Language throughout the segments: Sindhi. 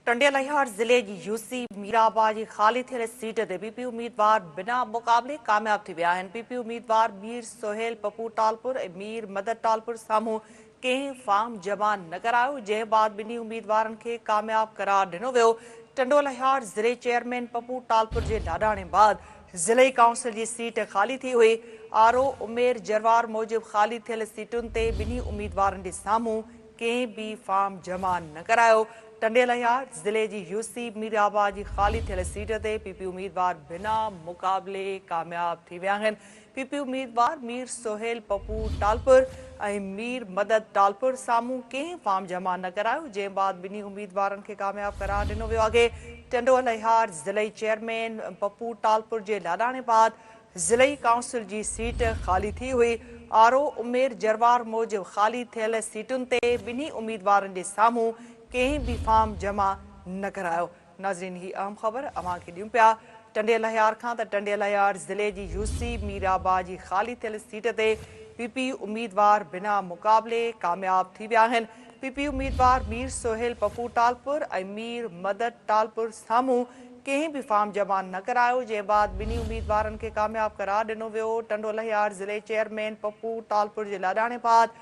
ٽنڊي الهيار ضلعي جي يوسي ميرآباد جي خالي ٿيل سيٽ تي پي پي اميدوار بنا مقابلي ڪامياب ٿي ويا آهن. پي پي اميدوار مير سهيل پپو ٽالپر ۽ مير مدد ٽالپر سامهون ڪنهن فارم جمع نه ڪرايو، جنهن بعد ٻنهي اميدوارن کي ڪامياب قرار ڏنو ويو. ٽنڊو الهيار ضلعي چيئرمين پپو ٽالپر جي لاڏاڻي بعد ضلعي ڪائونسل جي سيٽ خالي ٿي هئي. آر او عمير جروار موجب خالي ٿيل سيٽن تي ٻنهي اميدوارن جي سامهون ڪنهن به فارم جمع نه ڪرايو. ٽنڊي الهيار ضلعي جي يوسي ميرآباد جي خالي ٿيل سيٽ تي پي پي اميدوار بنا مقابلي ڪامياب ٿي ويا آهن. پي پي اميدوار مير سهيل پپو ٽالپر ۽ مير مدد ٽالپر سامهون ڪنهن فارم جمع نه ڪرايو، جنهن بعد ٻنهي اميدوارن کي ڪامياب قرار ڏنو ويو آهي. ٽنڊو الهيار ضلعي چيئرمين پپو ٽالپر جي لاڏاڻي بعد ضلعي ڪائونسل جي سيٽ خالي ٿي هئي. آر او عمير جروار موجب خالي ٿيل سيٽن تي ٻنهي اميدوارن جي سامهون ڪنهن به فارم جمع نه ڪرايو. ناظرين هي اهم خبر اوهان کي ڏيون پيا ٽنڊي الهيار کان ته ٽنڊي الهيار ضلعي جي يوسي ميرآباد جي خالي ٿيل سيٽ تي پي پي اميدوار بنا مقابلي ڪامياب ٿي ويا آهن. پي پي اميدوار مير سهيل پپو ٽالپر ۽ مير مدد ٽالپر سامهون ڪنهن به فارم جمع نه ڪرايو، جنهن بعد ٻنهي اميدوارن کي ڪامياب قرار ڏنو ويو. ٽنڊو الهيار ضلعي چيئرمين پپو ٽالپر جي لاڏاڻي بعد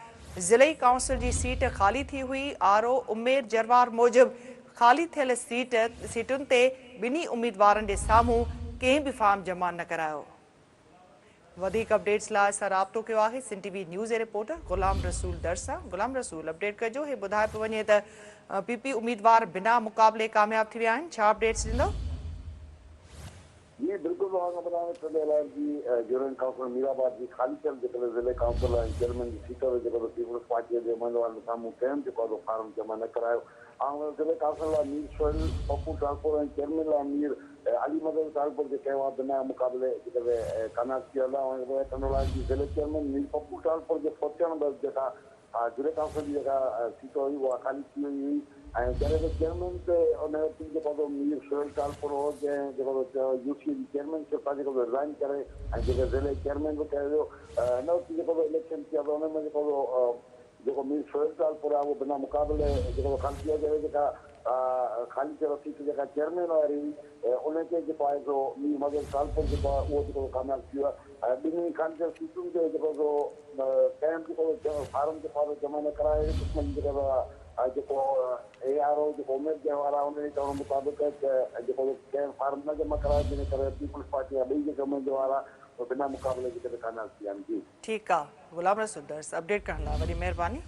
ضلعي ڪائونسل جي سيٽ خالي ٿي هئي. آر او عمير جروار موجب خالي ٿيل سيٽ سيٽن تي ٻنهي اميدوارن جي سامهون ڪنهن به فارم جمع نه ڪرايو. وڌيڪ اپڊيٽس لاء اسان رابطو ڪيو آهي سنڌ ٽي وي نيوز جي رپورٽر غلام رسول درس سان. غلام رسول اپڊيٽ ڪجو، هي ٻڌايو پيو وڃي ته پي پي اميدوار بنا مقابلي ڪامياب ٿي ويا آهن، ڇا اپڊيٽس ڏيندو؟ جي بلڪل اوهان کان ٻڌايان ته ٽنڊي الهيار جي يونين ڪائونسل مير آباد جي خالي ٿيل جيڪڏهن ضلعي ڪائونسل ۽ چيئرمين جي سيٽ تي جيڪو پيپلز پارٽيء جي اميدوارن سامهون ڪنهن به جيڪو آهي سو فارم جمع نه ڪرايو آئون ضلعي ڪائونسل لاء مير سهيل پپو ٽالپر ۽ چيئرمين لاء مير علي مدد ٽالپر جي ڪنهن وقت بنا مقابلي جيڪڏهن ڪامياب ٿي ويندا. اوهان کي ٽنڊولاهر جي ضلعي چيئرمين مير پپو ٽالپر جي فوت ٿيڻ بعد جيڪا ضلعي ڪائونسل جي جيڪا سيٽ هئي اها خالي ٿي وئي هئي ۽ جڏهن ته چيئرمين تي ان وقت جيڪو سو مير سهيل ٽالپر هو جنهن جيڪو سو يو سي جي چيئرمين شپ تان جيڪو سو رزائن ڪري ۽ جيڪي ضلعي چيئرمين به ڪيو ويو هن وقت جيڪو سو اليڪشن ٿي آهي ته ان ۾ جيڪو سو جيڪو مير سهيل ٽالپر آهي اهو بنا مقابلي جيڪو خالي ٿي ويو جيڪا خالي ٿيل سيٽ جيڪا چيئرمين واري هئي ان تي جيڪو آهي سو مير مدد ٽالپر جيڪو آهي اهو جيڪو ڪامياب ٿي ويو آهي ۽ ٻنهي خالي ٿيل سيٽن تي جيڪو سو ڪنهن به جيڪو فارم جيڪو آهي جمع نه ڪرايو اهڙي قسم جي جيڪو جيڪو اي آر او جيڪو اميد جنهن آهي ان جي چوڻ مطابق ته جيڪو ڪنهن فارم نه جمع ڪرايو جنهن ڪري پيپلز پارٽي جا ٻئي جيڪي اميدوار آهي بنا مقابلي جيڪي ڪامياب ٿي ويا آهن جي. ٺيڪ آ غلام رسول درس اپڊيٽ ڪرڻ لاء وڏي مهرباني.